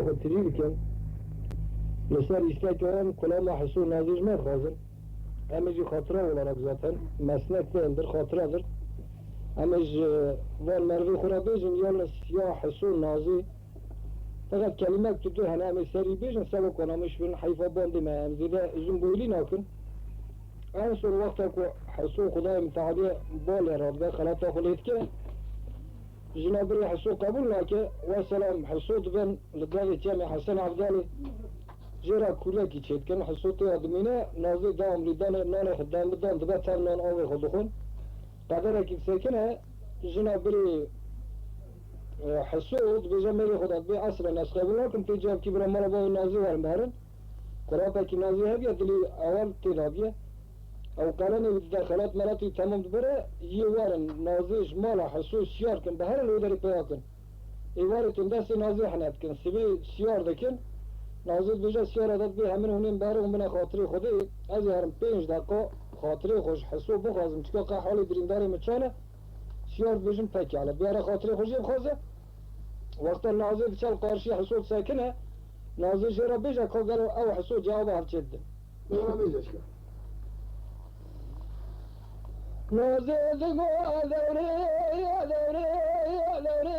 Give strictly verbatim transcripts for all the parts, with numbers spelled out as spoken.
Xwe tirî dikin. Li ser îstekê wan kulama Hiso Nazî ji me dixwazin. Em ê jî xatira olarak zaten mesnek değildir, xatiradir. Em ê ji van merivê xwe re bêjin, yalnız ya Hiso Nazî feqet kelimek tu du hene, em ê serî bêjin, seba ku namiş bin heyfa bandê me, em zêde uzun boylî nakin. En son wexta ku Hiso Xwedayê Mitealî balê radibe, xelata xwe lê dike, jina birê Hiso qebûl nake. Weselam Hiso dibin li devê çemê Hesen Evdalê, jê re kûlekî çêdikin. Hiso tê ya dimîne, Nazê dewamlî danê nanê xwe dan bi dan dibe, tev nan avê xwe dixwin. Qederekî disekine, jina birê, e, Hiso dibêje mêrê xwe de, dibê esren ez qebûl nakim, tê cevkî bira mala bavê Nazê werin biherin. Xurafekî Nazî hebiye, dilî ewal tê dabiye. Ew qelenê wî dide xelat melatî temam dibire, yê werin Nazî ji mala Hiso şiyar kin, biherin wê derê peyda kin. Ê warê tun destê Nazî hene dikin, sibê şiyar dikin. Nazî dibêje şiyara de dibê hemin hûnên biherin û min e xatirê Xwedê, ez ê herim pênc deqa xatirê xwe ji Hiso bixwazim, çika qe halê birîndarê min çane, şiyar dibêjin pekala, biyare xatirê xwe jê bixwaze. Wexta Nazê diçe li qarşî Hiso disekine, Nazê jê re bêje ka gelo ew Hiso cewaba hevçê didin. Bêra bêje şika. Nazê digo dewrê, dewrê, dewrê, dewrê.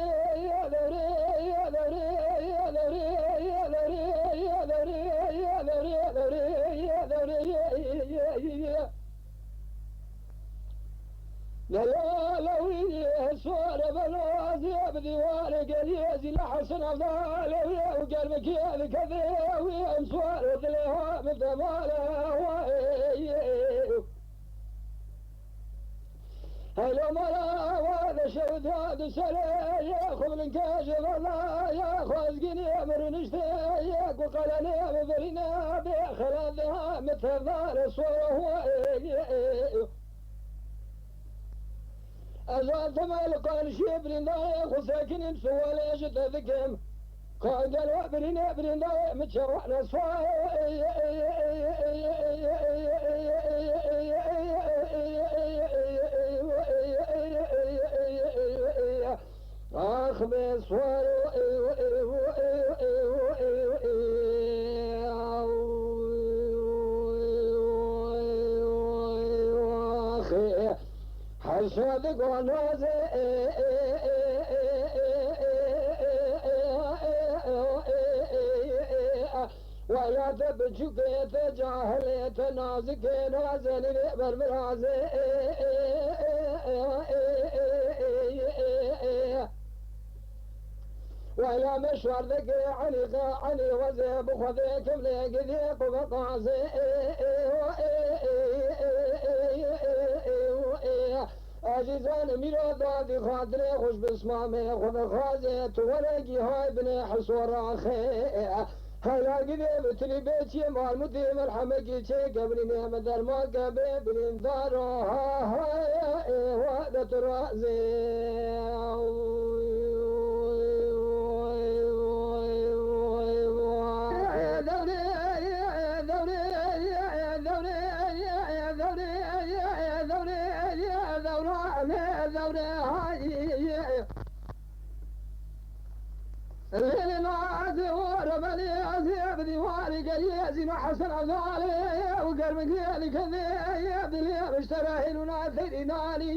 Delal wî sor e, belazê bi dîwarê geliyê zî li Hesen Evdalê wî û germikiyê dikevê wî em sor û dilê ha min demale wayê. Heylo mala wa de şewda di serê yê xwe bilinkê ji vana ya xwe ezgînê min rûniştê yê ku qelenê min birîne bê xelat de ha min tevdar e sor e. Ez hatime li qarşiyê birîndayê xwe sekinîm, sualê ji te dikim. Ka gelo birînê birîndayê min çawa neswa? Ax bê swar û Hesad gonazê. Wela te biçûkê, te cahilê, te nazikê, nazenî vê berbirazê. Wela me şwardekê enî xa enî wezê bi xwedê kim lê gidê ku ve qazê. Ezîzan mîra dadî xatirê xweş bismamê xwe dixwazê tu werekî hay binê hisora xê. Hela gidê bi tilî bê çiyê marmutê merhemekî çê kevnînê min derman ke bê birîndaro ha ha ê wa de tu razê. Lêlê nazê û remelê ezê bi dîwarê geliyê zîna Hesen Evdalê û germikê dikevê dilê miştera hêlûna serî nanî.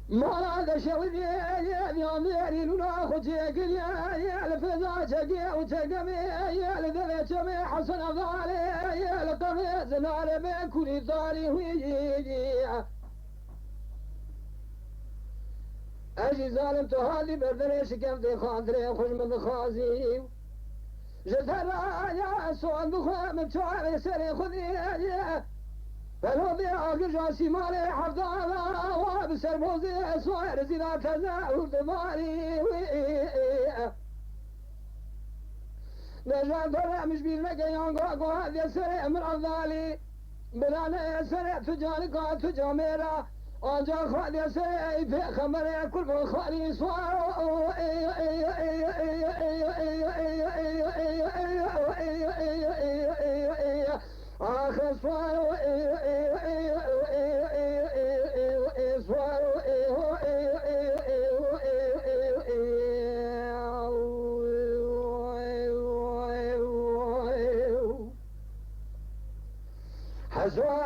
Mala de şewidê yanderî nûna xwe çêkiriye li fêza çekê û çegemê li devê çemê Hesen Evdalê li qevê zinarê bê kûrî darî wî. Ez jî zalim tu halî berderê şikevdê xatirê xwe ji min dixwazî. Ji te raya sowan bixwe min çavê serê xwe dî. Pelodê agirja sîmalê hevdana wa bi serbozê soyê zîna teze û dimarî wî. Nejan dore min ji bîr neke yan go go hevdê serê min evdalî. Birane serê tu canika tu camêra. Anca xwedê serê ey pêxemberê kurban xwarî swaro. Axe swaro. Swaro.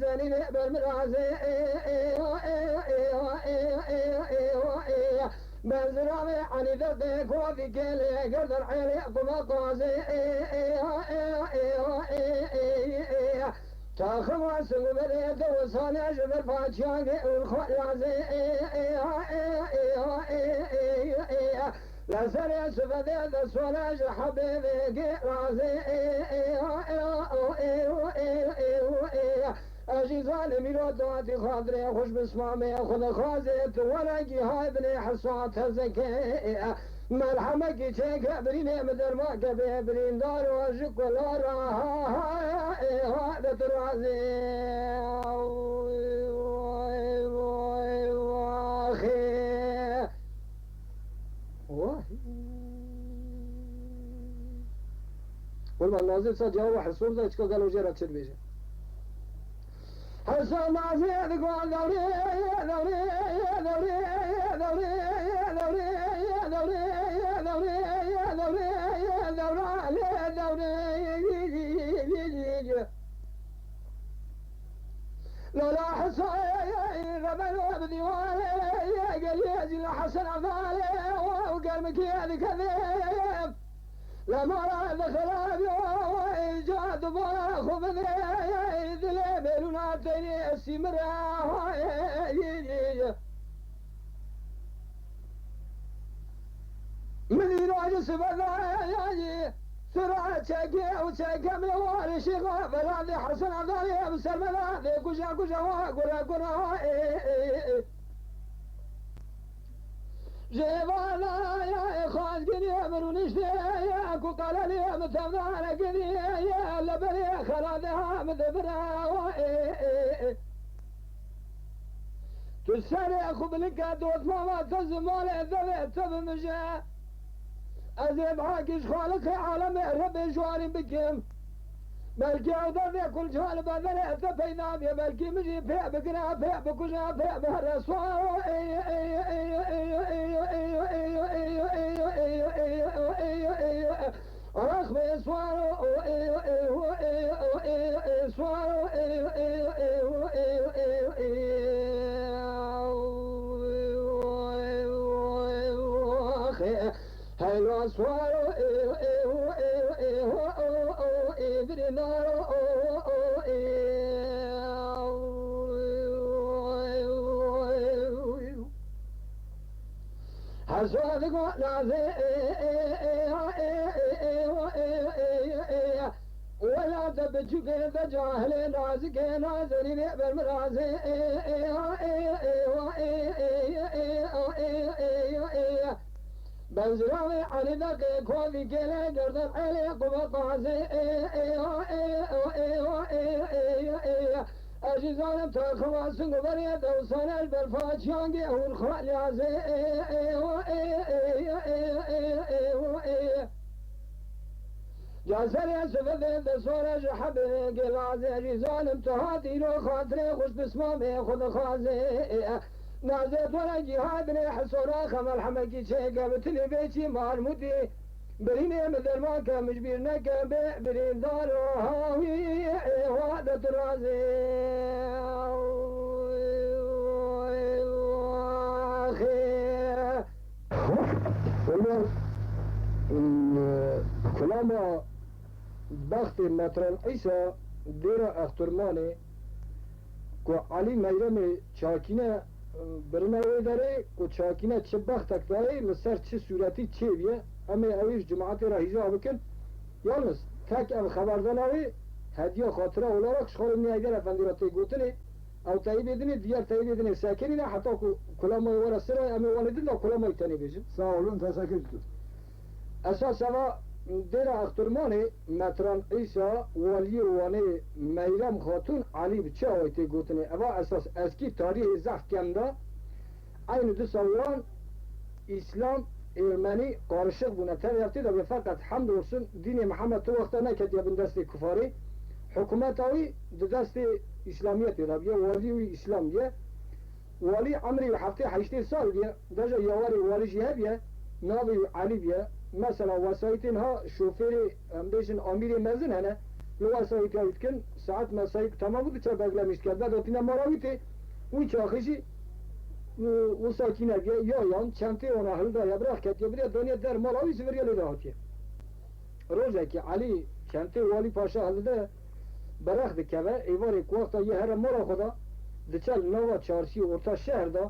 Zenînê bermirazê. Benziravê Elî de dê kovî gelê gerdan elê quma qazê. Taxim a singû berê de wesane ji ber paçiyagê û xwe lazê. Li serê sifedê de sone ji hebê vêgê razê. Ez jî zalim îro datî xatirê xweş bi simamê xwe dixwazê, tu were gîhay binê hesa tezekê. Merhemekî çêke birînê min dermake bê birîndar o ji kula re ha ha ê ha de tu razê. Wahî. Qurban Nazir sa cewaba hesor da çika gelo jê re çi dibêje. Hesor Nazir digo dewrê, dewrê, dewrê, dewrê, dewrê. Lala Hesayê rebeno bi dîwarê geliyê Zîla Hesen Evdalê û germikiyê dikevê. Lê mala dixelabî ca dubara xwe bidê dilê bêlûna teynê esî min re. Min îro ji sibe dayayî, sira çekê û çekemê warê şêxa Veladê Hesen Evdalê bi ser me de dê kuja kuja wa gura gura ê ê ê. Ji êvana ya ê xazgirê min rûniştê ya ku qelenê min tevdare kiriye ya leberê xeladê ha min dibire wa ê ê ê. Tu serê xwe bilike dotmama te zimanê devê te bimije. Ez ê bihakî ji Xaliqê alemê Rebê ji warî bikim. Belkî ew derdê ku li cihê li beverê te peyda bê, belkî min jî pê bigire, pê bikuje, pê bihere swaro. Ax bê swaro, swaro, heylo swaro, birîndaro. Heswa digo nazê, wela te biçûkê te cahilê nazikê nazenînê bermirazê. Benziravê Elî de qê kovî gelê gerdan elê quba qazê. Ez jî zalim te xiwasin ku berê dewsane ji ber façiyangê hûn xwe liyazê. Caserê sifedê de sore ji hebê gelazê jî zalim tu hat îro xatirê xweş pismamê xwe dixwazê. Nazê tu re gîha binê hesora xemelhemekî çêke bi tilî bê çî marmûtî. Birînê min derman ke min ji bîr neke bê birîndar û hawî êwa de tu razê. Axê. Wele, e, kulama bextê Metran Îsa dêra Exturmanê ku Elî Meyremê çakîne, e, birine wê derê ku çakîne çi bextek dayê, li ser çi sûretî çêbûye, em ê ew ê ji cemaetê re hîza bikin. Yalnız tek ev xeberdana wê hediya xatira olarak ji xwe re Heyder Efendî re tê gotinê, ew teyîbê dinê, diğer teyîbê dinê sekinîne heta ku kulamayê were sirayê em ê wan ê din de kulamayê tenê bêjin. Sağ olun, teşekkür ediyorum. Esas eva dêra Exturmanê Metran Îsa, waliyê Wanê Meyrem Xatûn Elî bi çi awayî tê gotinê. Eva esas eskî tarîhê zehf kem da. Eynî dîsa wan Îslam, Ermenî qarişiq bûne. Tevî ev tê de bê feqet hemd olsun dînê Mihemed tu wexta neketiye bin destê kufarê. Hikûmeta wî di destê Îslamiyetê de bûye, walî wî Îslam bûye. Walî emrî wî heftê heştê sal bûye, deja yawerê walî jî hebiye, navê wî Elî bûye. Mesela wesayîtên ha şofêrê, em bêjin amîrê mezin hene, li wesayîta wî dikin, saet mesayî ku temam bû diçe beglemîş dike, vedatîne mala wî tê, wî çaxê jî û, û sakîne bûye, ya yan çentê wana hildaye, birax ketiye, bide daniye der mala wî, ziviriye lê de hatiye. Rojekî Elî çentê Walî Paşa hildide, berex dikeve, êvarê ku wexta yê here mala xwe de, diçe li nava çarşî orta şehr de,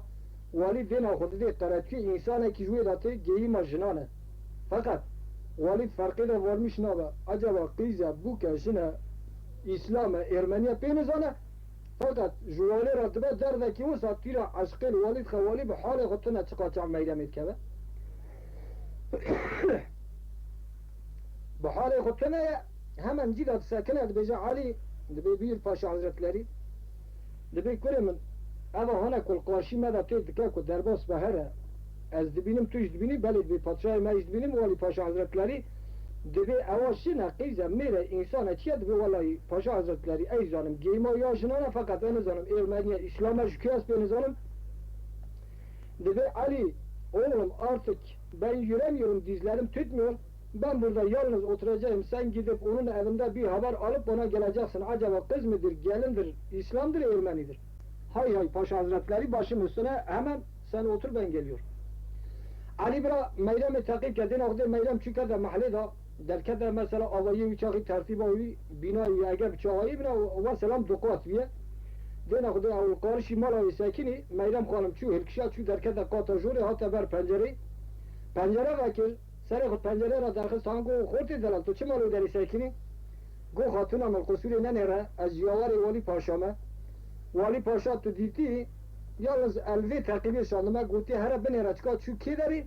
Walî dêna xwe didê qeretûyê, însanekî ji wê de tê, gêyîma jinan e. Feqet Walî di ferqê de varmîş nabe, ecaba qîz e, bûk e, jin e, îslam e, êrmenî ye, pê nizane. Feqet ji Walî re dibe derdekî wisa tîra eşqê li Walî dixe, Walî bi halê xwe tune çiqa çav Meyremê dikeve. Bi halê xwe tune ye, hemen cî de disekine, dibêje Elî, dibê bîr Paşa Hezretlerî, dibê kurê min, eva hane ku li qarşî me de tê dike ku derbas be here, ez dibînim, tu jî dibînî, belê dibê padşahê me jî dibînim, Walî Paşa Hezretlerî dibê ewa jin e, qîz e, mêr e, însan e, çi ye? Dibê welahî Paşa Hezretlerî, ez zanim gêyma ya jinan e, feqet ez nizanim êrmenî ye, îslam e, ji kê ez pê nizanim. Dibê Elî, oğlum, artık ben yüremiyorum, dizlerim tutmuyor. Ben burada yalnız oturacağım. Sen gidip onun evinde bir haber alıp bana geleceksin. Acaba kız mıdır, gelindir, İslam'dır, Ermenidir? Hay hay, Paşa Hazretleri, başım üstüne, hemen sen otur, ben geliyorum. Elî bira Meyremê teqîb ke, dêna xwe dê Meyrem çû kete mehlê de, derkete mesela avayiyê wî çaxî tertîba wî, bînayê wî eger bi çaxayî bine, weselam du qat bûye. Dêna xwe dê ew li qarişî mala wê sekinî, Meyrem xanim çû hilkişa, çû derkete qata jorê, hate ber pencerê. Pencere vekir, serê xwe pencere re derxist, han go, xortê delal, tu çima li wê derê sekinî? Go, xatûna min, li qusûrê nenêre, ez ji yawarê Walî Paşa me. Walî Paşa tu dîtî, yalnız el vê teqîbê şandime, gotiye, here binêre, çika çû kê derê?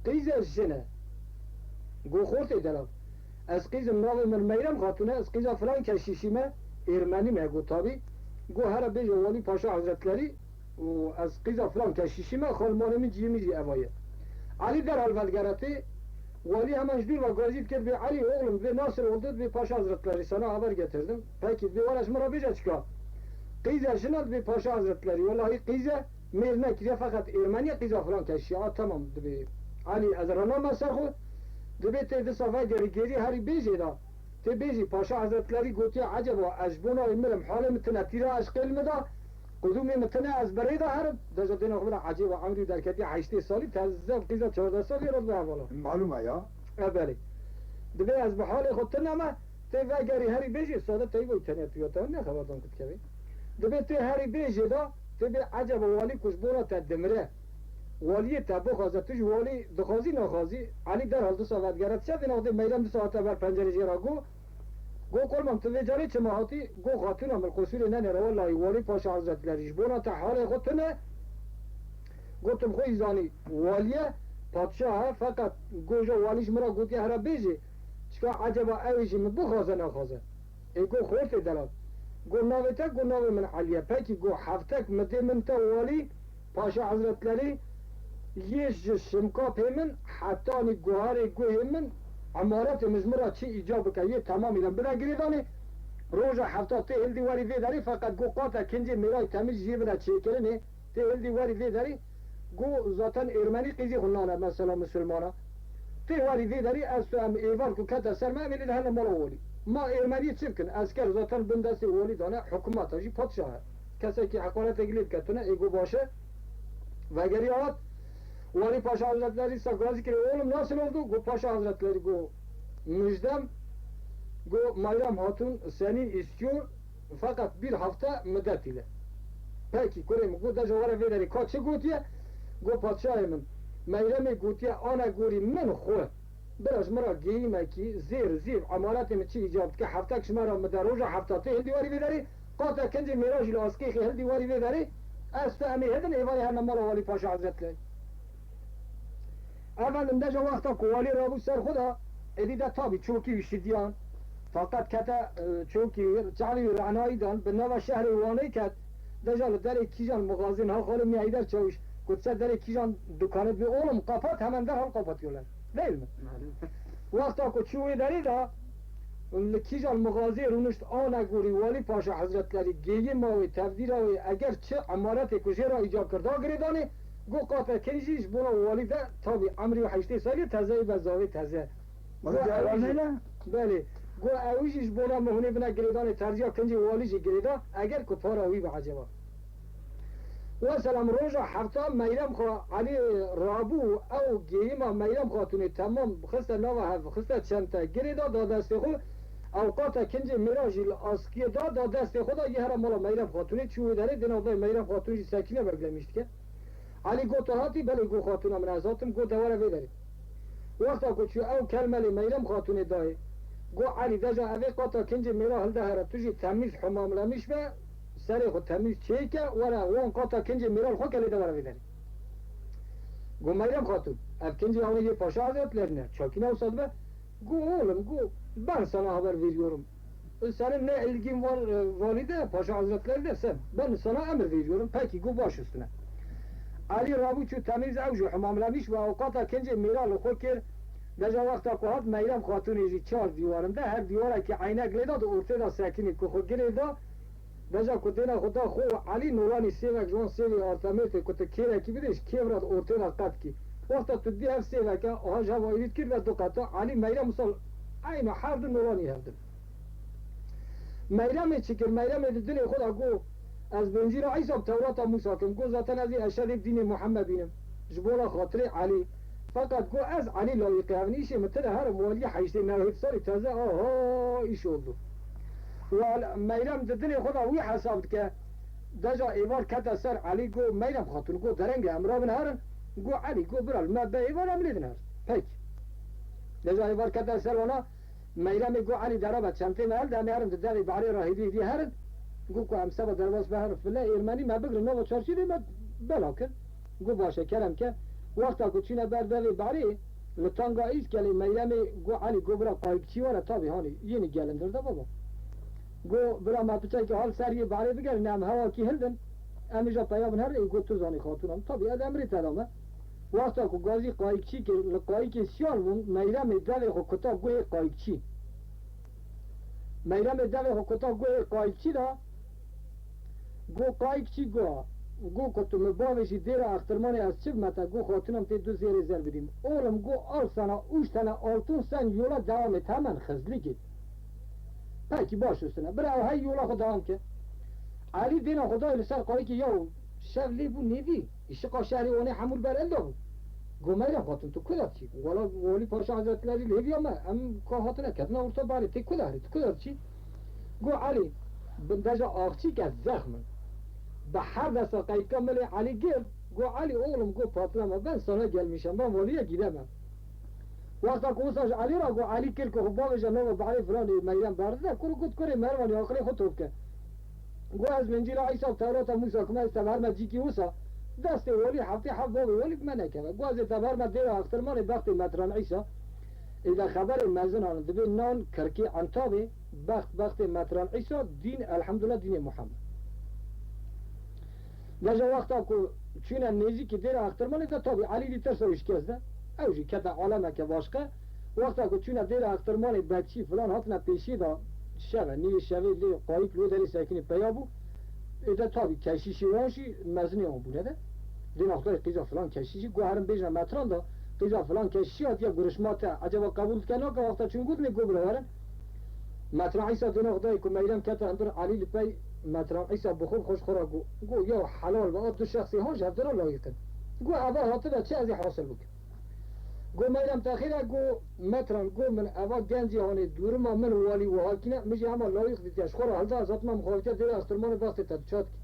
Qîze jin e. Go, xortê delal, ez qîzim, navê min Meyrem Xatûn e, ez qîza filan keşîşî me, êrmenî me, go, tabî. Go, here bêje Walî Paşa Hezretlerî, û ez qîza filan keşîşî me, xanimane min, ciyê min jî eva ye. Elî derhal vedgeretê, Walî hemen ji dûr ve gazî dikir, dibê Elî oğlum, dibê nasıl oldu, dibê Paşa Hazretleri sana haber getirdim. Peki, dibê were ji min re bêje çika? Qîze jin e, dibê Paşa Hazretleri, wellahî qîze mêr nekiriye, feqet êrmenî ye, qîza filan keşîşî. A, tamam, dibê Elî, ez rename ser xwe, dibê tê disa vegerî gêrî herî bêjê de. Tê bêjî, Paşa Hezretlerî gotiye, eceba ez ji bo navê mirim, halê min tine, tîra eşqê li min da, qudûmê min tine, ez bi rê de herim. Deja dêna xwe bira ecêba emrî derketiye heştê salî, teze bi qîza çardeh salî re dibe hevala. Malûm e ya. E, belê. Dibê ez bi halê xwe tune me, tê vegerî herî bêjê, sade teyba wî tenê tu ya te ne xeberdan ku dikevê. Dibê tê herî bêjê de, tê bê eceba walî ku ji bona te dimire. Waliyê te bixwaze, tu ji walî dixwazî naxwazî, Elî derhal disa vedigere, dise vê nexdê Meyrem disa hate ber pencerê jê re got, got, Kurban, tu vê carê çima hatî? Got, Xatûna min, qusûrê nenêre, wellahî Walî Paşa Hezretlerî ji bona te halê xwe tune. Got, tu bi xwe yî zanî, walî ye, padşah e, feqet got, ja walî ji min re gotiye here bêjê, çika eceba ew ê jî min bixwaze naxwaze. Ê got, xortê delal. Got, navê te? Got, navê min Elî ye. Pekî, got, heftek midê min te walî, Paşa Hezretlerî yê ji şimkapê min hetanî guharê guhê min, emaretê min ji min re çi îcab bike, yê temamî de bide girêdanê. Roja hefta tê hildî werî vê derê, feqet got, qate kincê mêrayî temîz jê bide çêkirinê. Tê hildî werî vê derê, got, zaten êrmenî qîzê xwe nane, mesela misilmana. Tê werî vê derê, ez tu em êvar ku kete ser me, em ê lê de hene mala walî. Ma êrmeniyê çi bikin? Esker zaten bin destê walî dane, hikûmeta jî padşah e. Kesekî heqaretekî lê dike tune, ê got baş e. Vegeriya hat, Walî Paşa Hazretleri sa gazî kirê, oğlum nasıl oldu? Got, Paşa Hazretleri, got, müjdem, got, Meyrem Hatun seni istiyor. Feqet bir hafta müddet ile. Pekî, kurê min, got, deja were vê derê ka çi gotiye? Got, padşahê min, Meyremê gotiye, ana gorî min xwe, bira ji min re geyîmekî zêr, zîv, emaretê min çi îcab dike, heftek ji me re mide, roja hefta tê hildî werî vê derê, qate kincê mêra jî li askêxê hildî werî vê derê, ez tu em ê hildin êvarê herne mala Walî Paşa Hezretlerî. Efendim, deja wexta ku walî rabû ser xwe de, êdî de tabî çokî wî şidiyan. Taqet kete, e, çokî wî, çavî wî rehnayî dan, bi nava şehrê Wanê ket. Deja li derê kîjan mixazin ha xalim ya Heyder Çawiş, ku dise derê kîjan dukane dibê, oğlum kapat, hemen derhal kapatıyorlar. Değil mi? Wexta ku çû wê derê de, Li kîjan mixazê rûnişt a negorî, Walî Paşa Hezretlerî, gêyî mawê, tevdîra wê, eger çi emaretê ku jê re îcab kir da girêdanê, got qata kên jî ji bona walî de tabî emrî û heştê serî teze yê be zavê teze. Got ew jî, belê, got ew jî ji bona min hûnê bine girêdanê terziya kincê walî jî girêda, eger ku para wî be eceba. Weselam roja hefta Meyrem xwe Elî rabû, ew gêyîma Meyrem Xatûnê temam xiste nava hev, xiste çente, girê da da destê xwe, ewqata kincê mêra jî li askiyê da da destê xwe da yê here mala Meyrem Xatûnê çû wê derê, dê navdayê Meyrem Xatûn jî sekîne beglemîş dike. Elî got tu hatî? Belê, got xatûna min ez hatim, got de were vê derê. Wexta ku çû ew kelmelê Meyrem Xatûnê dayê. Got Elî, deja evê qata kincê mêra hilde here, tu jî temîz hemamlemîş be, serê xwe temîz çêke, were wan qata kincê mêra li xwe ke lê de were vê derê. Got Meyrem Xatûn, ev kincê hawê yê Paşa Hezretlerî ne, çakî ne wisa dibe? Got oğlum, got ben sana haber veriyorum. Senin ne ilgin var, e, valide, Paşa Hazretleri de sen. Ben sana emir veriyorum. Peki, got baş üstüne. Elî rabû çû temîz ew jî hemamlemîş ve ewqata kincê mêra li xwe kir. Deja wexta ku hat Meyrem Xatûnê jî çar dîwarinde, her dîwarekî eynek lê da di ortê de sekinî ku xwe girê da. Deja ku dêna xwe da xwe û Elî nolanî sêvek ji wan sêvê artemêrtê ku tu kêrekî bidê ji kêv re di ortê de qet kî. Wexta tu dî ev sêveke aha ji hev ayrî dikir ve du qeta Elî Meyrem misal eyna her du nolanî hevdin. Meyremê çi kir? Meyremê di dilê xwe de got, ez bêncîra Îsa bi Tewrata Mûsa kim. Got, zaten ez ê eşedê bi dînê Muhemmed bînim. Ji bo re xatirê Elî. Feqet got, ez Elî layiqê evin îşê min tire herim waliyê heştê newê serî teze, aha, iş oldu. Wal-, Meyrem di dilê xwe de wî hesab dike. Deja êvar kete ser Elî, got, Meyrem Xatûn, got, dereng e, em rabin herin. Got, Elî, got, bira, li me be êvar, em lê din herin. Pekî. Deja êvar kete ser wana, Meyremê got, Elî, derabe çentê me hilde, em ê herin di devê behrê re hêdî hêdî herin. Got ku em seba derbas be herin file êrmenî me bigrin nava çarşîvê me bela kir. Got baş e, kerem ke. Wexta ku çûne ber devê behrê, li tanga Îskelê Meyremê got, Elî, got bira qayikçî were tabî hanî yênî gelindir de baba. Got bira me piçekî hal ser yê behrê bigerin, em hewakî hildin. Em îja peya bin herin, got tu zanî xatûna min. Tabî ez emrê te dame. Wexta ku gazî qayikçî kir, li qayikê siyal bûn, Meyremê devê xwe kuta guhê qayikçî. Meyremê devê xwe kuta guhê qayikçî de, got qayikçî got, got ku tu min bavêjî dêra extirmanê ez çi bime te, got xatûna min tê du zêrê zer bidîm. Oğlum got al sana üç tane altın, sen yola devam et hemen hızlı git. Pekî baş üstüne. Bira ew hey yola xwe devam kir. Elî dêna xwe dayê li ser qayikê ya û şev lê bû nêvî. Îşiqa şehrê Wanê hemû li ber el de bû. Got Meyrem Xatûn, tu ku de diçî? Wala Walî Paşa Hezretlerî li hêviya me, em ka hatine ketina orta behrê, tê ku de herî, tu ku de diçî? Got Elî, bin deja axçî ke zexm in. Bi her desta qeyka milê Elî girt, got Elî oğlum, got patlama, ben sana gelmişim, ben Waliyê gidemem. Wexta ku wisa ji Elî re got, Elî kir ku xwe bavêje nava behrê filanê Meyrem berdide, kuro got kurê Mervanê aqilê xwe top ke. Got ez Încîla Îsa Tewrata Mûsa ku me ez tev herme cîkî wisa, destê Walî heftê heft bavê Walî bi me nekeve. Got ez ê tev herme dêra extirmanê bextê Metran Îsa. Êde xeberê mezin hanin, dibê nan kirkê Entabê, bext bextê Metran Îsa, dîn elhemdulillah dînê Muhammed. Deja wexta ku çûne nêzîkî dêra extirmanê de tabî Elî dî tirsa wî şikest de. Ew jî kete alemeke başqe. Wexta ku çûne dêra extirmanê bekçî filan hatine pêşî de şeve, nîvê şevê lê qayik li wê derê sekinî peya bû. Êde tabî keşîşî wan jî mezinê wan bûne de. Dê naxtayê qîza filan keşîşî got herin bêjine Metran da qîza filan keşîşî hatiye gurişma te. Eceba qebûl dike nake wexta çûn got lê got bira werin. Metran Îsa dêna xwe dayê ku Meyrem kete hundir Elî li pey Metran Îsa bi xwe bi xwe ji xwe re got, got, ya helal be, a du şexsê han ji hevdira layîq in. Got, eva hatibe çi ez ê hasil bikim? Got, Meyrem te xêr e? Got, Metran, got, min eva gencê hanê dûrima min walî wiha kîne, min jî hema layîq dîtiye, ji xwe re hilda ez hatime mixabitiya dêra extirmanê bextê te diçat kî.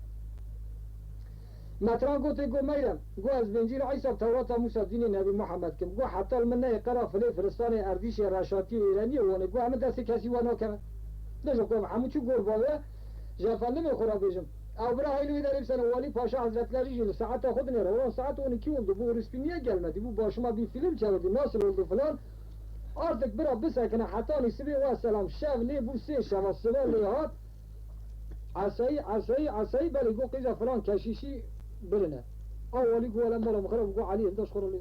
Metran gotê, got, Meyrem, got, ez bêncî li Îsa bi Tewrata Mûsa dînê Nebî Muhammed kim. Got, heta li min neyê qera filê Firistanê, Erdîşê, Reşatiyê, Êreniyê û Wanê. Got, hemî destê kesî we nakeve. Dejo ku ev hemû çi gor bavê, ji efendimê xwe re bêjim. Ew bira hey li wê derê bisene, Walî Paşa Hezretlerî jî li saeta xwe dinêre. Ulan saet on iki oldu, bu orospu niye gelmedi? Bu başıma bir film çevirdi, nasıl oldu filan. Artık bira bisekine hetanî sibê, we selam, şev lê bû sê şeva sibe lê hat. Esayî, esayî, esayî, belê got qîza filan keşîşî birine. A Walî got, wele mala min xirab, got Elî hilda ji xwe re lê.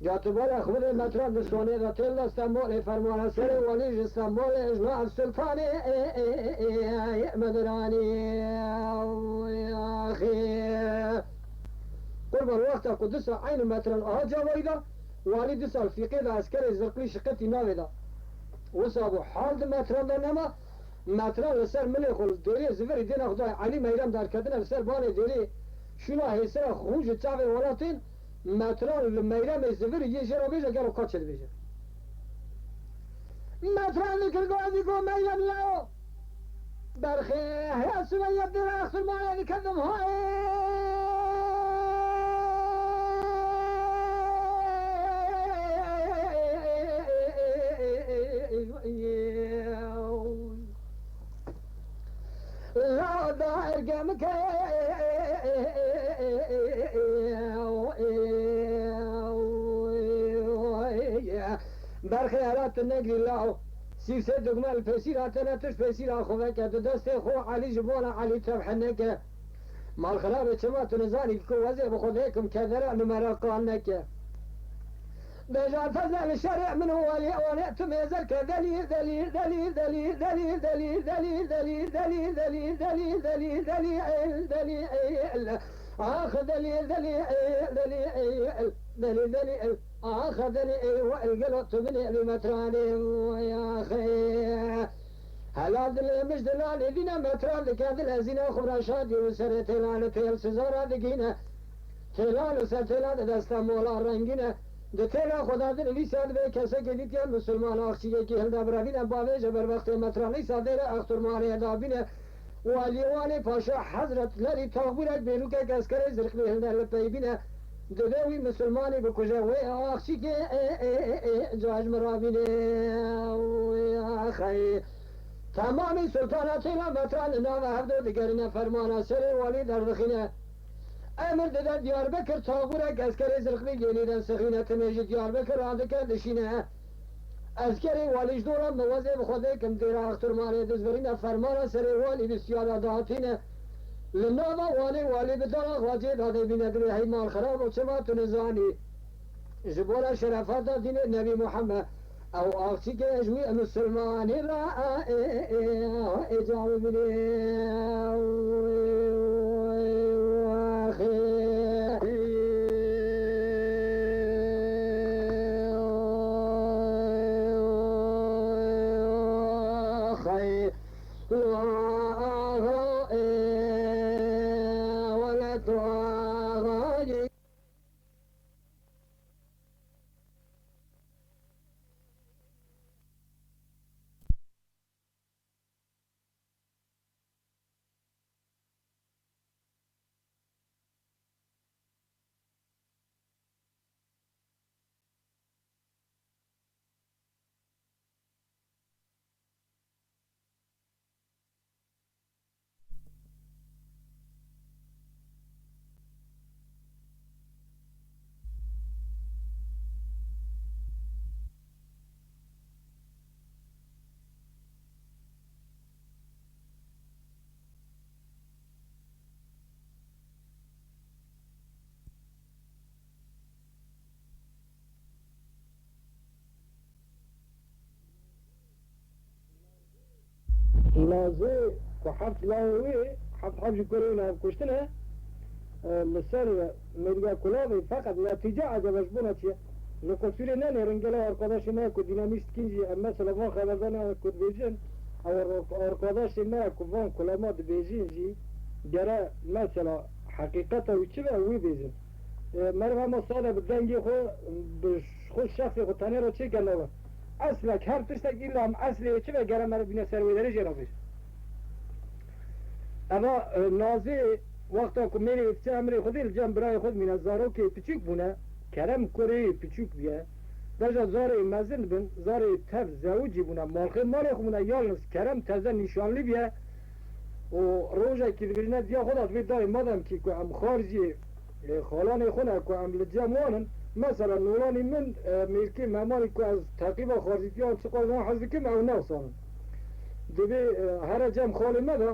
Catibala xwedê metran di sonê de têl de Stenbolê fermana serê walî ji Stenbolê ji nav Sultanê Mederanî. Axê. Qurban wexta ku disa eynî metran aha cavayî de, walî disa fîqê de eskerê zirqlî şiqetî navê de. Wisa bû hal di metran de nema, metran li ser milê xwe li dêrê zivirî dêna Xwedayê Elî Meyrem derketine li ser banê dêrê şûna hêsira xûn ji çavê welatên, metran li Meyremê zivirî yê jê re bêje gelo ka çêdibêje. Metran li kirgozî got Meyrem leo. Berxê heya Sumeyye dêra extirmanê diketim hayê. La da ergem ke. Berxê hela tu negirî lao. Sîvsê dugme li pêsîra te ne, tu ji pêsîra xwe veke, di destê xwe Elî ji bona Elî tevhe neke. Malxirabê çima tu nizanî ku wezê bi xwe dêkim kedera numera qan neke. Beja fezle li şerê min û welê wan e tu mêzer ke delî, delî, delî, delî, delî, delî, delî, delî, delî, delî, delî, delî, delî, el, delî, el. Ax delî, delî, el, delî, el, delî, delî, el. Axa delî ey we el gelo tu binê li metranê, axê. Hela dilê mij dilanê dîne metran dike dil ezîne xwe ra şadî û serê têlan û têl sizara digîne. Têlan û ser têlan di desta mola rengîne. Di têla xwe de din lîsa dibe kesekê dîtiye misilman axçiyekî hilde birevîne bavêje ber wextê metran lîsa dêre exturmanê dabîne. Waliyê Wanê Paşa Hezret Lerî Taxbûrek bêrûkek eskerê zirqlî hilde li pey bîne. Divê wî misilmanî bikuje, wê axçîkê, ê, ê, ê, ê, ca ji min rabîne. Wê axayê. Temamî sultana têla metran li nava hevdo digerîne fermana serê walî derdixîne. Emir dide Diyarbekir Taxbûrek eskerê zirqlî gênî de sixîne, timê ji Diyarbekir radike dişîne. Eskerê walî ji dora min wezê bi xwe dêkim dêra extirmanê dizvirîne fermana serê walî bi siyada dihatîne. Li nava walê walî bi dara xwe cê dadê bîne divê hey mal xirab û çima tu nizanî. Ji bo re şerefata dînê Nebî Muhammed ew axçîkê ji wî misilmanî re ê, ê, ê, ê, ca bibînê. Lazê ku heft layê wê, heft heb ji kurê wê li hev kuştine, e, li ser mêriya kulavê, feqet netîce ecebe ji bona çi ye? Li qusûrê nenêrin, gelo arkadaşê me ku dînamîst kîn jî, em mesela van xeberdanê ku dibêjin, ew ar-, arkadaşê me ku van kulema dibêjin jî, gere mesela heqîqeta wî çi be, wî bêjin. E, meriv hema sade bi dengê xwe, bi xwe şexsê xwe tenê re çêke nebe. Eslek, her tiştek îlla em eslê çi be gere meriv bîne ser wê derê jê re bêje. Eva, e, Nazê wexta ku mêrê wê diçe emrê Xwedê li cem birayê xwe dimîne, zarokê piçûk bûne, Kerem kurê piçûk bûye. Deja zarê mezin bin, zarê tev zewicî bûne, malxê malê xwe bûne, yalnız Kerem teze nîşanlî bûye. Û rojekî dibêjine diya xwe de dibê dayê madem kî ku em xarzî, e, xalanê xwe ne ku em li cem wan in, mesela nolanî min, e, mêrkê memanî ku ez teqîba xarzîtiyan çiqas wan hez dikim ew ne wisa in. Dibê, e, here cem xalê me de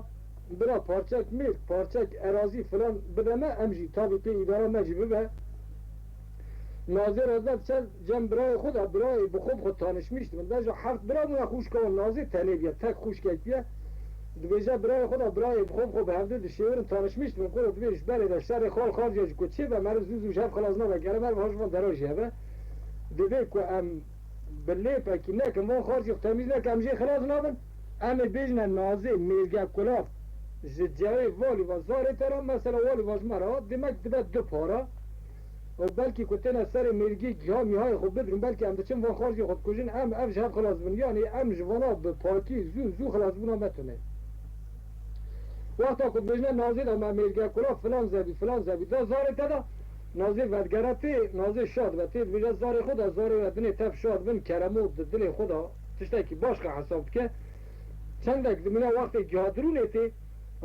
bira parçek mêrk, parçek erazî filan bide me, em jî tabî pê îdara me jî bibe. Nazê re dibe diçe cem birayê xwe de, birayê bi xwe bi xwe tanişmîş dibin. Deja heft bira bûne, xwişka wan Nazê tenê bûye, tek xwişkek bûye. Dibêje birayê xwe de, birayê bi xwe bi xwe bi hevdû dişêwirin, tanişmîş dibin. Ku dibê ji berê de şerê xal xarciya jî ku çêbe, meriv zû zû ji hev xilas nabe, gere meriv ha ji van dera jî hebe. Divê ku em bi lêpekî nekin, van xarcî xwe temîz nekin, em jê xilas nabin. Em ê bêjine Nazê mêrge kulav ji cewê valî ve zarê te re, mesela valî ve ji me re, demek dibe du para. Û belkî ku têne serê mêrgî giha mîhayê xwe bidirin, belkî em diçin van xarcî xwe dikujin, em ev ji hev xilas dibin. Yanî em ji vana bi pakî zû zû xilasbûna me tune. Wexta ku dibêjine Nazê de me mêrge kulav filan zevî, filan zevî da zarê te de, Nazê vedigere tê, Nazê şa dibe, tê dibêje zarê xwe de, zarê we dinê tev şa dibin, keremo di dilê xwe de tiştekî başqa hesab dike. Çendek dimîne, wextê gihadirûnê tê,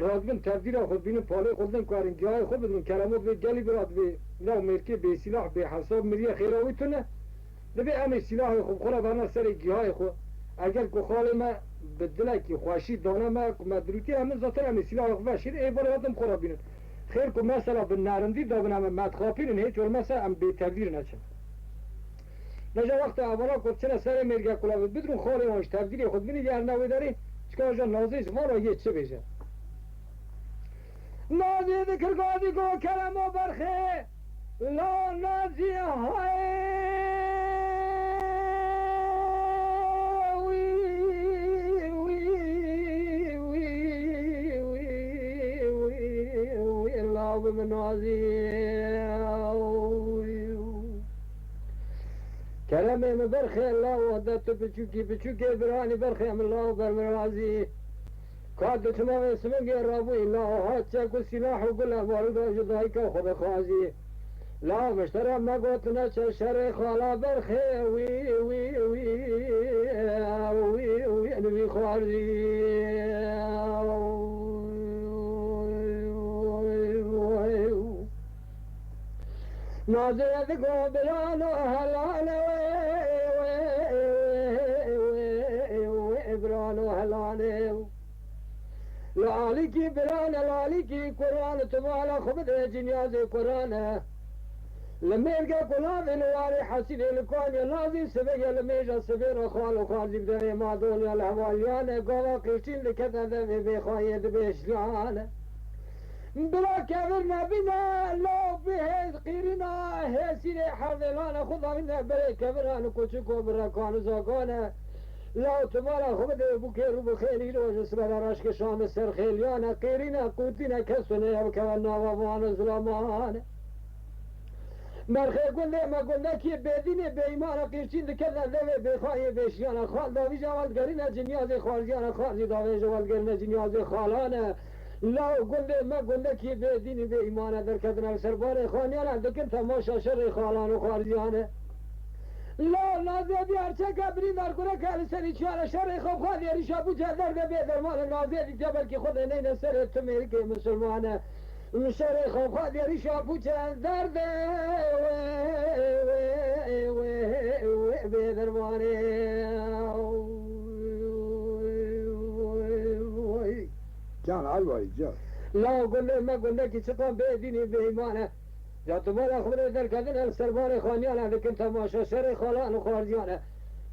radibin tevdîra xwe dibînin, palê xwe didin, karin gihayê xwe bidin, keremo dibê gelî bira dibê nav mêrkê bêsîlah bêhesab miriye, xêra wî tune. Dibê em ê sîlahê xwe bi xwe re berine serê gihayê xwe. Eger ku xalê me bi dilekî xweşî dane me, ku me dirûtiye, em zaten em ê sîlahê xwe veşîrin, ê valê hatin bi xwe re bînin. Xêr ku mesela bi nerindî dabin, em, me dixapînin, hêç olmasa em bêtevdîr neçin. Deja wexta evala ku çine serê mêrge kulavê bidirûn, xalê wan ji tevdîrê xwe dibînî, diyar ne wê derê, çika ja Nazê ji van re yê çi bêje. Nazî dikir gazî go keremo berxê, la Nazî hay, wî, wî, la bi min Nazî. Keremê min berxê, la wexde tu piçûkî, piçûkê biranî berxê min, la ber min razî. Ka tu çima vê sivingê rabûyî, la hat çek û sîlah û gule barûda ji dayika xwe dixwazî. La miştera me got neçe şerê xala berxê, wî, wî, wî, wî, wî, wî xwarzî. Nazê digo birano helane, birano helane. Li alîkî birane, li alîkî kurane, tu mala xwe bide cinyazê kurane. Li mêrge kulavê, li warê hesîlê, li Konya Nazî sibê ye, li mêja sibê re xal û xal zî bi devê ma doniya li hevaliyane, gava qîrçîn dikete devê bêxayê dibêşliyane. Bila kevir nebîne, law bihêz qîrîna hêsîrê hevêlane, xwe davîne berê keviran û kuçik û birekan û zakane. Law tu mala xwe bidê bûkêr û bixêlî, roj û sibe de reşke şan bi ser xêliyane, qîrîne, qûtîne, kes tune ye bikeve nava van û zilamane. Berxê gundê me gundekî bêdînê bêîmane, qîrçîn dikevne devê bêxayê bêşiyane, xal davîje weldigerîne cinyazê xwarziyane, xwarzî davêje weldigerîne cinyazê xalane. Law gundê me gundekî bêdînî bêîmane, derketine li ser barê xaniyane, dikin temaşa şerê xalan û xwarziyane. Law Nazê diyar çeke birîndar kureke li serî çiyane, şerê xwe xwedê rîşa bûçe derde bê dermane, Nazê dîtiye belkî xwedê neyne serê tu mêrikê misilmane. Şerê xwe xwedê rîşa bûçe derde wê, wê, wê, wê bê dermanê. Can Elwayî, can. Law gundê me gundekî çiqan bêdînî bêîmane. Ca tu mala xwe derketin, em serbarê xaniyane dikin temaşa şerê xalan û xwarziyane.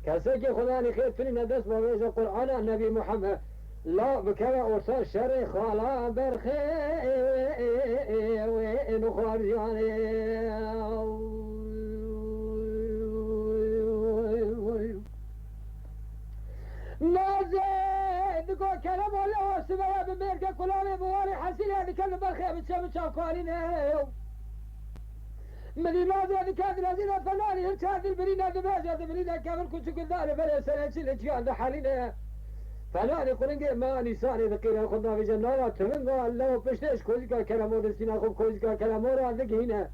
Kesekî Xudanî xêr tunîne dest bavêje Qur'ana Nebî Muhammed. La bikeve orta şerê xala berxê wê nixwariyane. Nazê digo kerem o lewa sibeye bi mêrge kulavê bi warê hesîlê dike li berxê bi çem û çavkanîne. Milî nazê dike dilezîne felanî, hirçe dilbirîne dibêje, dibirîne kevir kuçik û darê berê serê çi li çiyan dihelîne. Felanî qulingê me nîsanê diqîre, xwe davêje nava tivinga, lew piştê ji kozîka keremo distîne, xwe bi kozîka keremo re digihîne.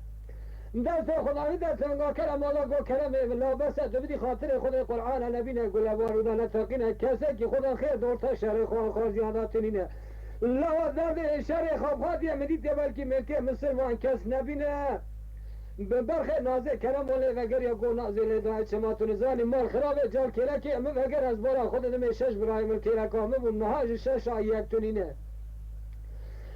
Destê xwe davî destê tivinga keremo de go keremê min, lew bes e tu bidî xatirê Xwedê Qur'ana nebîne, gule barûda neteqîne, kesekî Xweda xêr di orta şerê xwe û xwarziyan de tinîne. Lawa derdê şerê xwe xwatiye min dîtiye, belkî mêrkê misilman kes nebîne. Bi berxê nazê kerem û lê vegeriya go nazê lê dayê çima tu nizanî mal xirabê cal kêlekê min veger ez bara xwe didimê şeş birayê min kêleka min bûn niha ji şeş a yek tu nîne.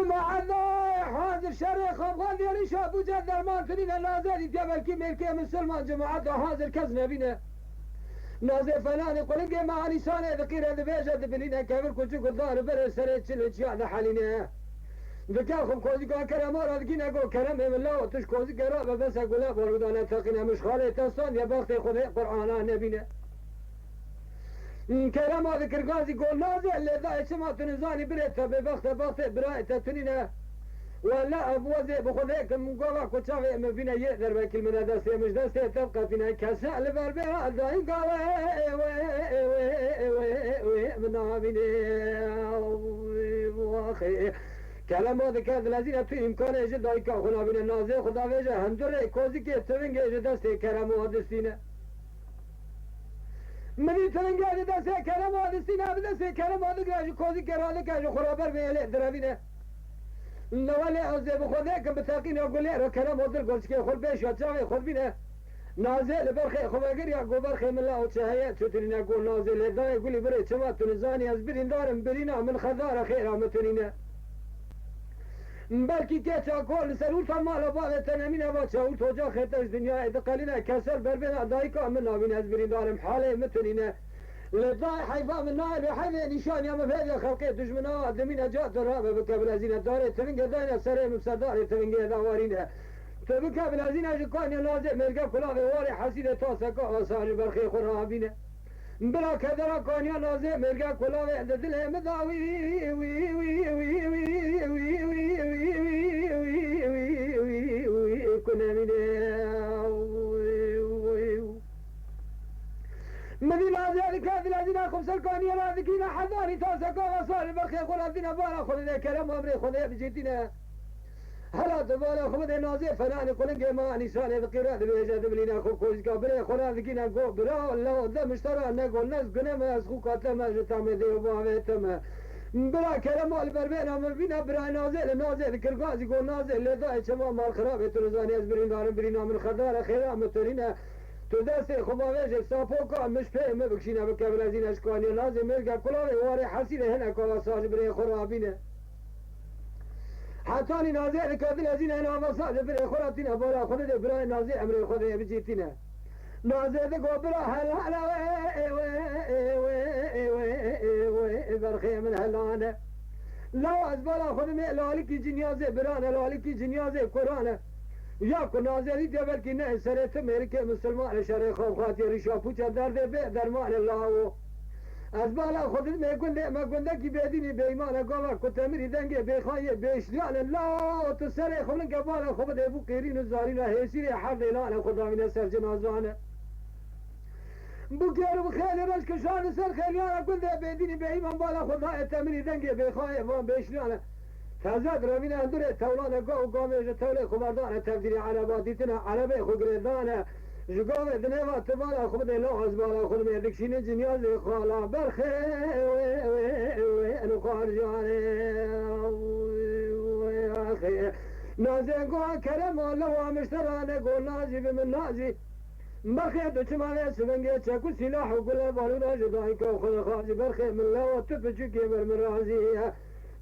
Cemaeta hazir şerê xabxan dêrîşa bûca derman tirîne, Nazê dîtiye belkî mêrkê misilman, cemaeta hazir kes nebîne. Nazê felanê qulingê me anîşanê diqîre, dibêje dibinîne, kevir kuçik û dar û berê serê çil û çiya dihelîne. Dike xwe kozîka kerema re dikîne, go keremê min lawo, tu ji kozîkê rabe, bese gule barûda neteqîne, min ji xalê te standiye, bextê xwe vê Qur'ana nebîne. Kerema dikir gazî, go Nazê, lê dayê çima tu nizanî birê te bêbext e, bextê birayê te tunîne. Wele ev wezê bi xwe nekim, gava ku çavê min bîne yê dervekî li min e, destê min ji destê te biqetîne. Kese li ber bê dayîka wê, wê, wê, wê, wê min nabîne. Waxê. Kerema dike dilezîne, tu îmkanê ji dayîka xwe nabîne. Nazê xwe davêje hundirê kozikê, tivingê ji destê Kerema distîne. Min dî tivingê ji destê Kerema distîne, bi destê Kerema digire, ji kozikê radike, ji xwe re ber bê lê direvîne. Newelê ez ê bi xwe nekim, bi teqîna gulê re Kerema dil goçikê xwe bêşiya çavê xwe dibîne. Nazê li berxê xwe vegiriya, go berxê min la û çi heye, çi tunîne, go Nazê, lê dayê gulî birê çima tu nizanî, ez birîndar im, birîna min xedar e, xêra min tunîne. Belkî keça ku li ser ûrta mala bavê te nemîne, va çawûr toca xêrte ji dinyayê diqelîne, kesel berbêna dayika min nabîne, ez birîndar im, halê min tunîne. Lê dayê heyfa min nayê, lê heyvê nîşaniya min vê xelkê dijmina dimîne, ca tu rabe bike bilezîne, darê tivingê dayne serê min, ser darê tivingê de warîne. Tu bike bilezîne, ji kaniya Nazê mêrge kulavê warê hesîdê taseka asar ji berxê xwe rabîne. Bila kedera kaniya Nazê mêrge kulavê di dilê min da wî, wî, wî, wî, wî, wî, wî, wî, wî, wî, wî, wî, wî, wî, wî, wî, ku nemîne. Min dî Nazê dike, dilezîna xwe ser kaniya ra dikîne, hezarî taseka asar ji berxê xwe rabîne, bara xwe dide Kerema, emrê xwe dê bicêtîne. Hela tu bala xwe bidê nazê, fenanê qulingê ma nîşanê diqîre, dibêje dibilîne xwe kojika birê xwe re dikîne go bira, la de miştera ne go nez gune me ez xûka te me ji tamê dê û bavê te me. Bira kerema li ber bêhna min bîne, birayê nazê li nazê dikir gazî go nazê lê dayê çema mal xirabê tu nizanî ez birîndar im, birîna min xedar e xêra min tu nîne. Tu destê xwe bavêjê sapoka min ji pê min bikişîne bike birezîne ji kaniya nazê mêrge kulavê warê hesîrê hineka wesa ji birê xwe rabîne. Hetanî nazê dike dilezîne navesa ji birê xwe re tîne bala xwe didê birayê nazê emrê xwe dê bicîtîne. Nazê digo bira helal e, berxê min helal e. Lawa ez bala xwe dimê lalikî cinyazê birane, lalikî cinyazê kurane. Ya ku nazê dîtiye belkî ne serê tu mêrikê misilman e, şerê xwe xwatiye rîşa pûçe derdê bê derman e lawo. Ez bala xwe didimê gundê me gundekî bêdînî bêîman e, gava ku temirî dengê bêxayê bêşliyan e lawo, tu serê xwe ninke bala xwe bidê bû qêrîn û zarîna hêsîrê herdê lane xwe davîne ser cinazan e. Bû kêr û xêlê reş kişandî ser xêliyana gundê bêdînî bêîman bala xwe dayê temirî dengê bêxayê van bêşliyan e. Teze direvîne hundirê tewlane, gav û gavê ji tewlê xwe berdane tevdîrê ereba dîtine erebê xwe girêdane. Ji gavê dinêva tu bala xwe bidê lawa ez bala xwe dimê dikşîne cinyazê xala berxê wê wê wê eno xarcanê. Nazê go kerema lewa mişterane go nazî bi min nazî. Berxê tu çima vê sivengê çek û sîlah û gule balûna ji dayika xwe dixwazî berxê min lewa tu piçûkê ber min razî ye.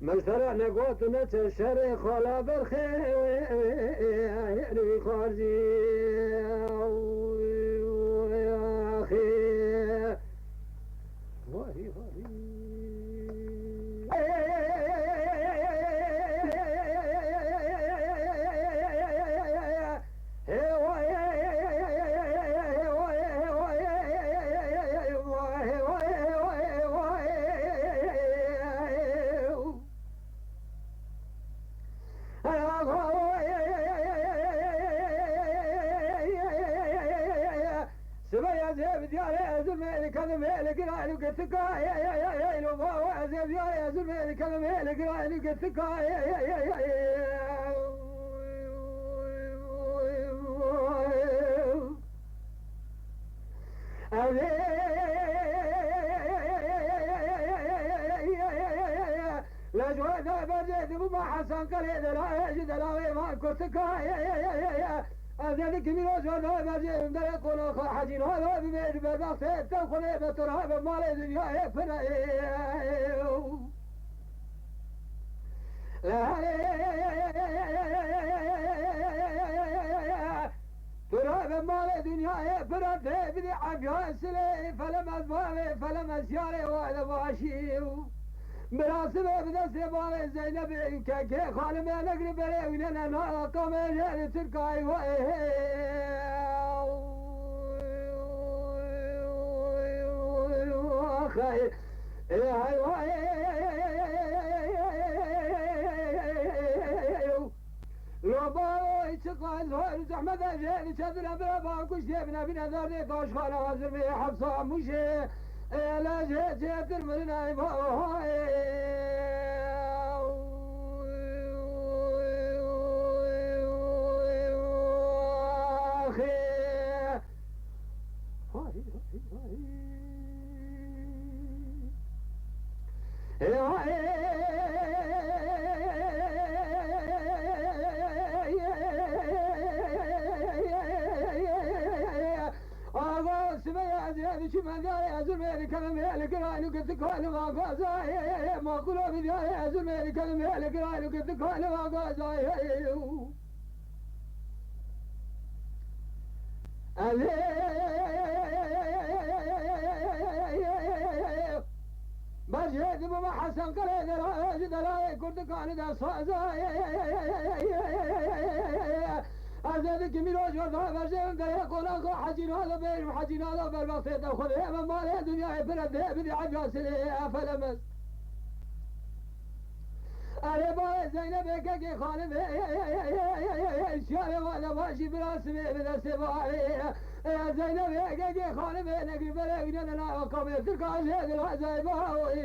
Min sere negot û neçe şerê xala berxê wê wî xarzî. Axê. Vay, vay. Sibê ez ê bi diyarê ez û mêlikê bi mêlikê raylu girtika ê ê ê ê lo va ez ê bi diyarê ez û mêlikê bi mêlikê raylu girtika ê ê ê ê. Ez ê Lejwada bercê dibûma Hesen Qelê delayê ji delayê van kurtika. Ez ê dikimî lejwada bercê hunderê qonaxa hecî nava bimê di berbaxtê te xulê be tu rabe malê dinyayê pir e. Tu rabe malê dinyayê pir e tê bidî efya silê felemez bavê felemez yarê wade başî. Birasibê bi destê bavê Zeynebê û kekê xanimê negri berê wînene na kamê jê li Tirkayê we. Axay. Ê hay vay. Lo baoy çiqas zor zehmet e jê diçe dile bira ba kuş dê bine bine derdê taşxana hazir bê hepsa muşê. Ê le jê çêtir mirin ay vay. Axê. Vay, vay, vay. Axa Sibê ez ê biçim ez ê ez û mêrikê bi mêrikê raylu girtî kalima gazayê. Maqulo bi diyarê ez û mêrikê bi mêrikê raylu girtî kalima gazayê. Elê. Berjê dibûme Hesen Qelê dera, ji derayê kurdikanî de saza. Ez ê dikimî roj werda berjê min derê qonaxa Hecî Nalo bêjim, Hecî Nalo berbaxtê te xwedê me malê dinyayê pir e dê bidî Hecî Asilê felemez. Erê bavê Zeynebê kekê xanimê, şiyarê wale başî bira sibê bi destê bavê. Zeynebê kekê xanimê negri berê wîne de nava kamê Tirka jê dilazay bavê.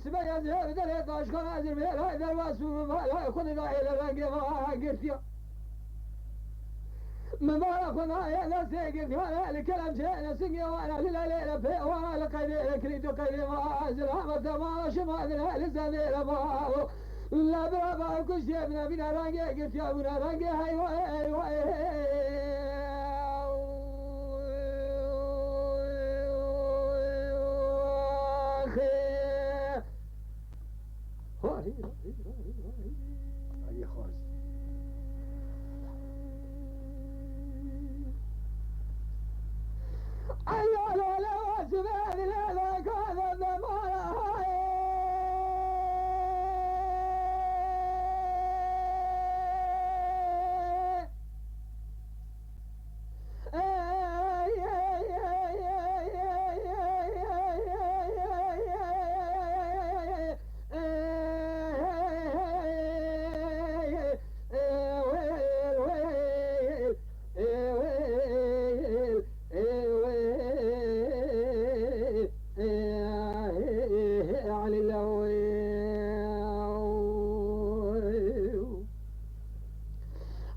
sibe ez hê dilê daşkana ez mêra derwas û mêra xwe de da êle rengê va girtiya. Min bara xwe da êle sê girtiya li kerem çê li singê wana li lelê li pê wana li qeydê li kirî tu qeydê va ez li hema dema şima li li zedê li va. La bira ba kuştê bine bine rengê girtiya bûne rengê heywa heywa. Alî xwaz.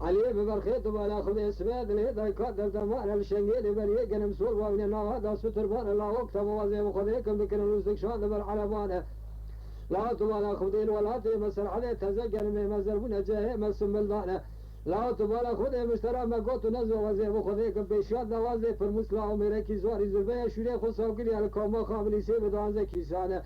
Elî bi berxê tu bala xwe dê sibe dilê dayka derdemane li şengê lê beriyê genim sor wawîne naha da sutir bane la wek tevazê bi xwe dê kin bikirin rûstik şan li ber erebane. La tu bala xwe dê li welatê me serhedê teze genimê me zerbûne cehê me simildane. La tu bala xwe dê miştera me got û nezve wazê bi xwe dê kin pêşiya dawazê pirmûs la û mêrekî zwarî zirveye şûrê xwe sawkiriye li kama xabilîsê bi danze kîsane.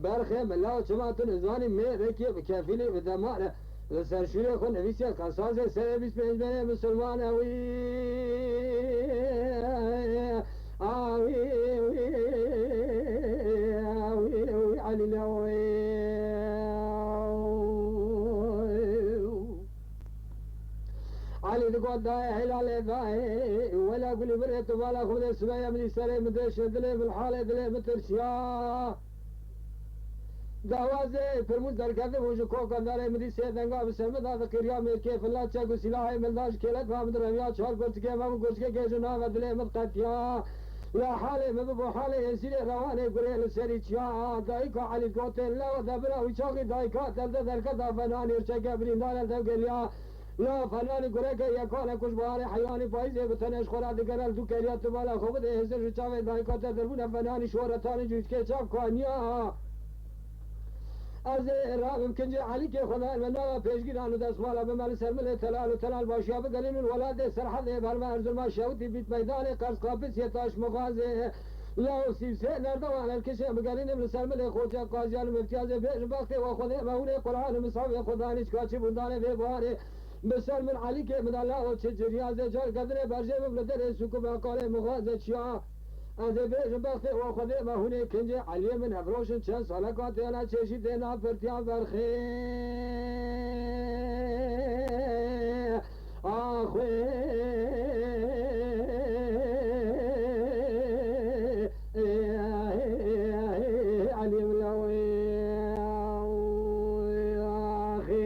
Berxê min la çima tu nizanî mêrekê bi kefîlî bi demar e. Li ser şûrê xwe nivîsiye qesasê serê bîst pênc berê misilman e wî. A wî, wî, wî, wî, Elî le wî. Elî digot dayê helalê dayê. Wela gulî birê tu bala xwe dê sibeya min î serê min dêşe dilê min halê dilê min tirsiya. Dawazê pirmûz derketibû ji kokan darê min dî sê denga bi ser min da diqîriya mêrkê filla çek û sîlahê min da ji kêleka min diremiya çar gurtikê me bû gurtikê gêj û nave dilê min diqetiya. La halê min bibû halê êzîrê rewanê gurê li serî çiya. Dayika Elî gotên lewa de bira wî çaxî dayika terde derketa fenanî rçeke birîndar el dev geliya. La fenanî gureke yekane ku ji baharê heywanî payîzê bi tenê ji xwe re digere li dû keriya tu bala xwe bidê hêzir ji çavê dayika te derbûne fenanî şoretanî cûçkê çav kaniya. Ez ê rabim kincê Elîkê xwe me me nava pêşgîran û destmala bime li ser milê telal û telal başiya bigerînin welatê serhedê berme Erzurma şewitî bît meydanê qers qapisiyê taş mixazê. La û sîvsê nerdewan erkişê bigerînim li ser milê xoce qaziyan û miftiyazê bêjin bextê we xwedê me hûnê Qur'an û misafê xwe danî çika çi bûndanê vê buharê. Bi ser min Elîkê min de lawo çi ciriyazê car kedinê berjê min li derê sûk û beqalê mixwaze çiya. Ez ê bêjim bextê we xwedê me hûnê kincê Eliyê min hevroşin çend saleka têna çêşî têna pirtiya berxê. Axwê Eliyê min lawê. Axê.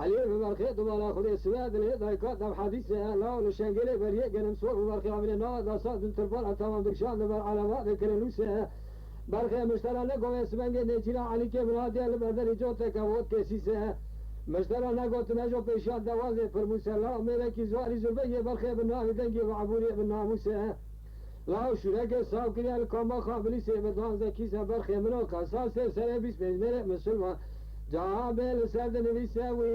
Elî bi berxê dubala xwedê sibe dilê dayka dev hedîse law li şengêlê beriyê genim sor bi berxê avînê nava dasa din tirpal a tamam dikşan di ber elema dikirin lûse. Berxê miştera ne govê sibengê nêçîra Elîkê min hatiye li berderî coteke vot kesîse. Miştera ne gotine jo pêşiya dewazê pirmûse la mêrekî zuarî zurbe yê berxê bi navî dengî ve ebûriyê bi namûse. Law şûreke saw kiriye li kama xabilisê bi danze kîse berxê min o qesasê serê bîst pêncmêrê misilman. Caha bê li ser dinivîse wî.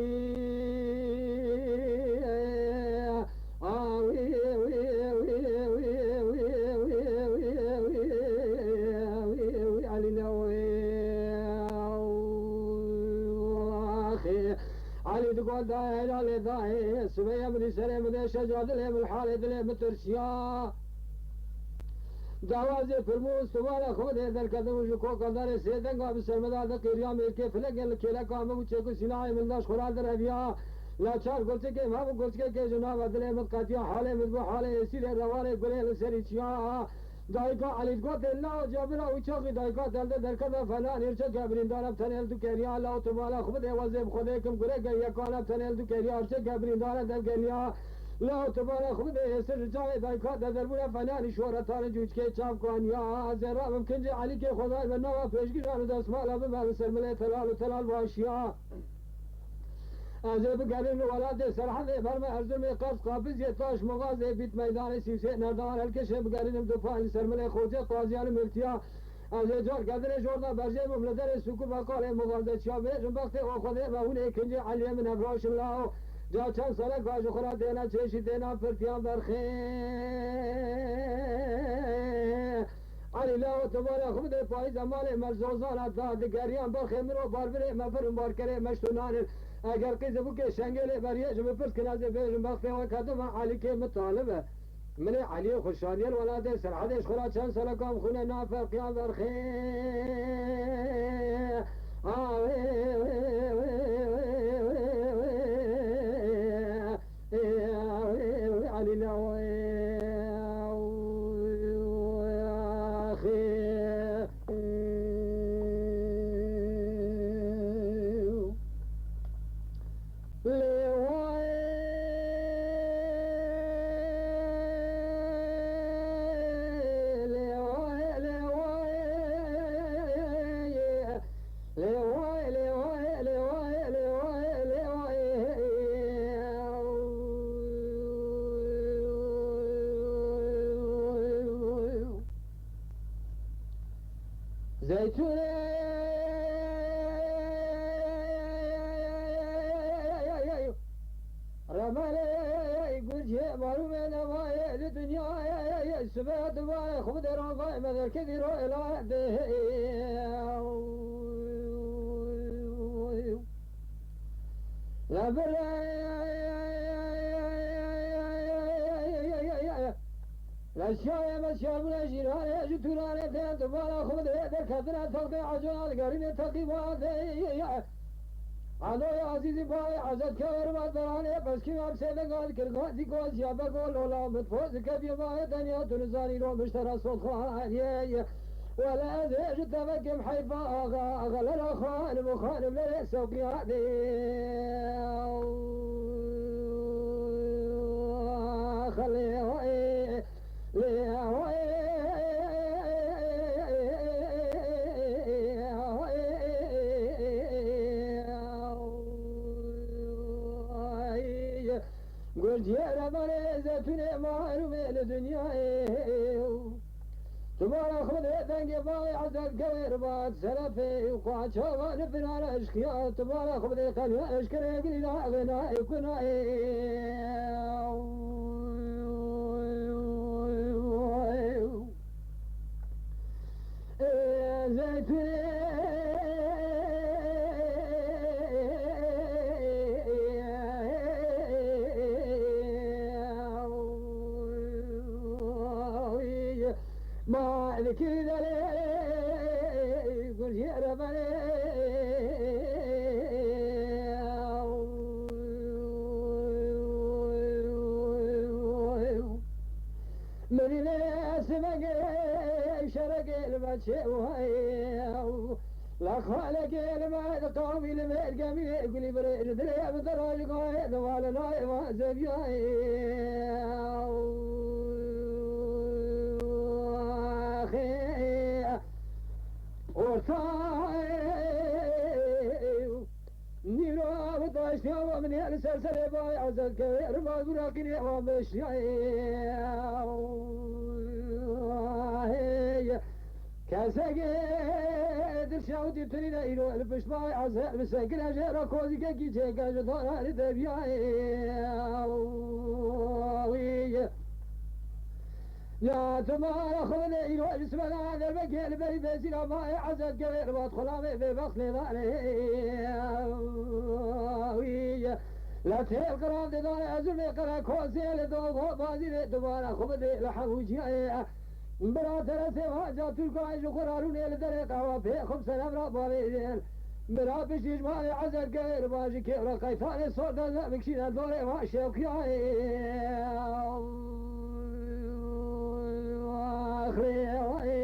Dayê helalê dayê, sibê ye min î serê min ê şeca dilê min halê dilê min tirsiya. Dawazê pirmûz tubala xwe dê derketim û ji koka darê sê denga bi ser min da diqîriya mêrkê filekê li kêleka min bû çêk û sîlahê min daş xwe ra direviya. La çar gurçikê me bû gurçikekê ji nava dilê min qetiya halê min bû halê êsîrê rewarê gulê li serî çiya. Dayika Elî digotê, lawo cebira û çaxî dayika telde derkeve fena nîrçeke birîndar em tenê li du keriya, lawo tu mala xwe bidê wezê bi xwedê kim gureke yekan em tenê li du keriya, rçeke birîndar em dev geliya. Lawo tu mala xwe bidê êsir rica wê dayika te derbûne fena nî şoretan cûçkê çav kaniya. Zerra bim kincê Elîkê xwedar be nava pêşgiran û destmala bim em ser milê telal û telal başiya. Ez ê bigerim li welatê Serhedê, berme Erzurumê, Qers, Qafizê, Taş, Muxazê, bît meydanê Sîwsê, nerdan Elkeşê bigerim, du pay li ser milê Xocê, Qaziyan û Miftiya. Ez ê car kedinê jor da berjê bim li derê sûk û beqalê Muxazê çiya bêjim, bextê o Xwedê me hûn ê kincê Eliyê min evraşin lawo. Ca çend salek va ji xwe ra têna çêşî têna pirtiyan berxê. Elî lawo tu mala xwe bidê payîza malê me li zozana da digeriyan berxê min û barvirê me vir û barkerê me ji tu nanin. Eger qîzibûkê şengêlê beriyê ji min pirs kin ez ê bêjim bextê we kedime Elîkê min talib e. Min ê Eliyê xwe şaniyê li welatê Serhedê ji xwe ra çend saleka em xwîne na ferqiyan berxê. Zeytûnê remenê gurcê marûmê nemayê li dinyayê sibê dibayê xwe dê rangayê me derkevî ro êlayê dê. Lebirê Leşyayê me şiyabûne jîranê ji tûranê tên tu bala xwe dê derketine textê econa digerînê teqî wadê. Anoyê Azîzî bayê Ezet Kewer mat beranê peskî me sêde gal kir gazî gaz ya bego lola mit poz kevî bayê denya tu nizanî ro miştera sot xaniyê. Wele ez ê ji te vekim heyfa axa, axa lera xanim û xanim lerê sewqiyadê. Xelê hoyê, lê hoyê. Gurciyê revanê zeytûnê marûmê li dinyayê. Tu mala xwe dê dengê bavê Ezet Gewêr bat, serefê û xwe çavan li binara eşqiya. Tu mala xwe dê qeniya eşkerê gilî da xêna ê kunayê. Zeytûnê ma dikî delê gurcê rebenê. Min lê simegê şeregê li me çê wayê. La xalekê li me diqawî li mêrgemî gulî birê ji dilê bi derajgayê diwale nayê va zeviyayê. Ortayê. Nîro bi taştiya wa min li ser serê bay Ezet kewê rima guraqînê wa meşiyayê. Kesekê dirşa û dîtirîne îro li pişt bay Ezet bi sekine jê re kozîkekî çêke ji dara li deviyayê. Ya tu mala xwe bide îro ji simena derbekê li berî bezîra mayê Ezet kevê ribat xulamê bêbext lê dane. Wî ye. La têl qirandê dane ez û vê qere kosê li dogo bazî vê dubara xwe bidê li hemû ciyayê. Bira teresê vaca Tirka ji xwe rarûnê li derê qewa pê xwe serevra bavêjên. Bira piştî ji mavê Ezet Geir va ji kêvra qeytanê sor de ze bikşîne dorê va şewqiyayê. Axirê wayê.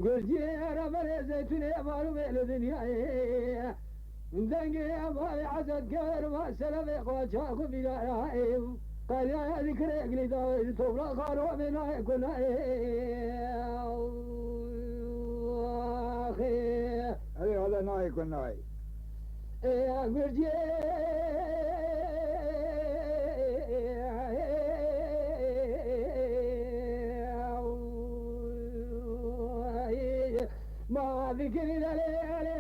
Gurciyê ereberê zeytûnê evarû bê li dinyayê. Dengê evarê Ezet Geir va serevê xwe çax û bîrayayê. Qelyaya dikirê gilî dawê ji toprak xarobê nayê ku nayê. Axê. Erê, hala nayê ku nayê. Ê, Gurcê. Ma dikirî derê, erê,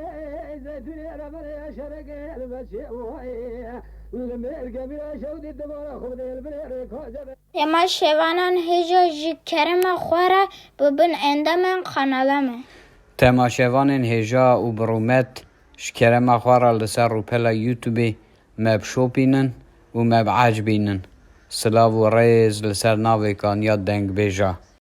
zeytûnê re berê şerekê li beçê wayê. Li mêr gemî re şewdî dibara xwe bidê li birê rêka zebe. Temaşevanan hêja ji kerema xwe re bibin endamên kanala me. Temaşevanên hêja û bi rûmet ji kerema xwe re li ser rûpela YouTube me bişopînin û me biecibînin. Silav û rêz li ser navê kaniya dengbêja.